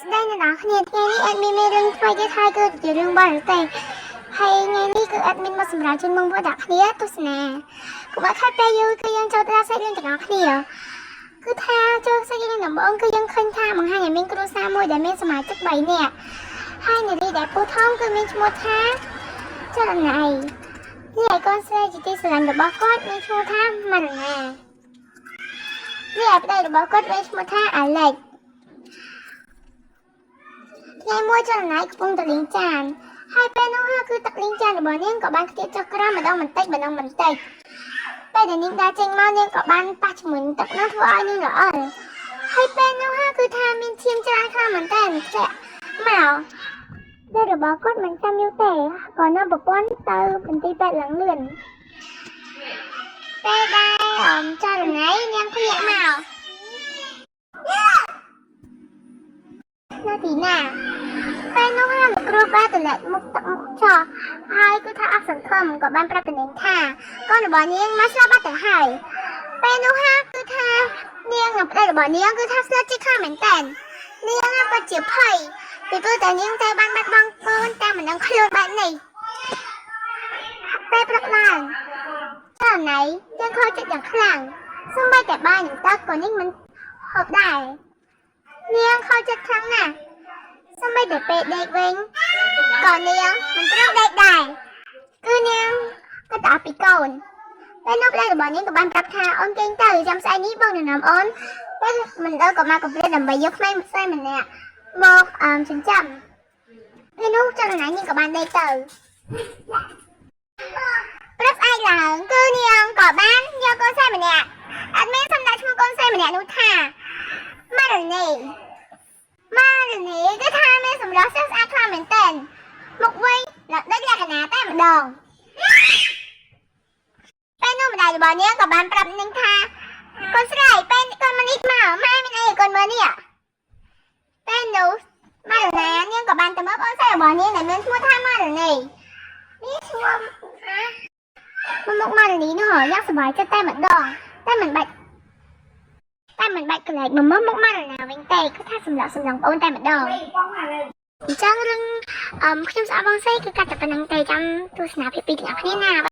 ស្ដីអ្នកនរគ្នាថ្ងៃនេះ admin មានរឿងថ្មីទៀតហើយគឺជារឿងបរទេសហើយថ្ងៃនេះគឺ admin មកសម្រាប់ជូនបងប្អូនអ្នកគ្នាទស្សនាកុំឲ្យខាតពេលយូរគឺយើងចូលទៅដល់សាច់រឿងទាំងអស់គ្នាគឺថាចូលសាច់រឿងដំបូងគឺយើងឃើញថាបង្ហាញឲ្យមានគ្រួសារមួយដែលមានសមាជិក3នាក់ហើយនារីដែលពូថងគឺមានឈ្មោះថាចលណៃរីឯកូនស្រីជាទីស្រឡាញ់របស់គាត់មានឈ្មោះថាម៉ារណារីឯប្តីរបស់គាត់មានឈ្មោះថាអាឡិច ថ្ងៃមួយចលនាកំពុងតែលាងចានហើយពេលនោះហើយគឺទឹកលាងចានរបស់នាងក៏បានខ្ទាតចុះក្រោមម្ដងបន្តិចម្ដងបន្តិចពេលដែលនាងដើរចេញមកនាងក៏បានប៉ះជាមួយនឹងទឹកនោះធ្វើឲ្យនាងរអិលហើយពេលនោះហើយគឺថាមានឈាមច្រើនខ្លាំងមែនតើធ្លាក់មកដែលរបស់គាត់មិនចាំយូរទេក៏នាំប្រពន្ធទៅមន្ទីរពេទ្យឡើងលឿនពេលដែលអមចលនានាងភ្ញាក់មកនៅទីណា ពេលនោះហើយលោកគ្រូបានទម្លាក់មុខទឹកមុខចោះហើយគឺថាអស់សង្ឃឹមក៏បានប្រាប់ទៅនាងថាកូនរបស់នាងមកស្លាប់បាត់ទៅហើយពេលនោះហើយគឺថានាងនិងប្តីរបស់នាងគឺថាស្លុតចិត្តខ្លាំងមែនតើនាងក៏ជាភ័យពីព្រោះតែនាងតែបានបាត់បង់កូនតាមមិនដឹងខ្លួនបែបនេះពេលព្រឹកឡើងចៅណៃនាងខកចិត្តយ៉ាងខ្លាំងសូម្បីតែបាយនិងទឹកក៏នាងមិនហូបដែរនាងខកចិត្តខ្លាំងណាស់ សូម្បីតែពេលដេកវិញក៏នាងមិនត្រូវដេកដែរគឺនាងក៏តពីកូនពេលនោះប្តីរបស់នាងក៏បានប្រាប់ថាអូនគេងទៅចាំស្អែកនេះបងនឹងនាំអូនពេលមិនដល់ក៏មកកំព្រាដើម្បីយកក្មេងស្រីម្នាក់មកអមចិញ្ចឹមពេលនោះចលនានាងក៏បានដេកទៅព្រឹកស្អែកឡើងគឺនាងក៏បានយកកូនស្រីម្នាក់អត់មានសម្ដេចឈ្មោះកូនស្រីម្នាក់នោះថាម៉ារ៉ានី ម៉ារនីគឺថាមានសម្រស់ស្រស់ស្អាតខ្លាំងមែនទែនមុខវិញឡើងដូចលក្ខណៈតែម្ដងពេលនោះម្ដាយរបស់នាងក៏បានប្រាប់នាងថាកូនស្រីពេលកូនមកនេះមកម៉ែមានអីឲ្យកូនមើលនេះពេលនោះម៉ារណានាងក៏បានទៅមើលបងស្រីរបស់នាងដែលមានឈ្មោះថាម៉ារនីនេះឈ្មោះមកមុខម៉ារនីនោះយ៉ាងសប្បាយចិត្តតែម្ដងតែមិនបាច់ តែមិនបាច់ក្លែកមកមើលមុខម៉ារណាវិញទេគឺថាសម្លក់សម្លងប្អូនតែម្ដងអញ្ចឹងរឿងអឹមខ្ញុំស្អាតបងស្រីគឺកាត់តែប៉ុណ្្នឹងទេចាំទស្សនាភាគពីរទាំងអស់គ្នាណា។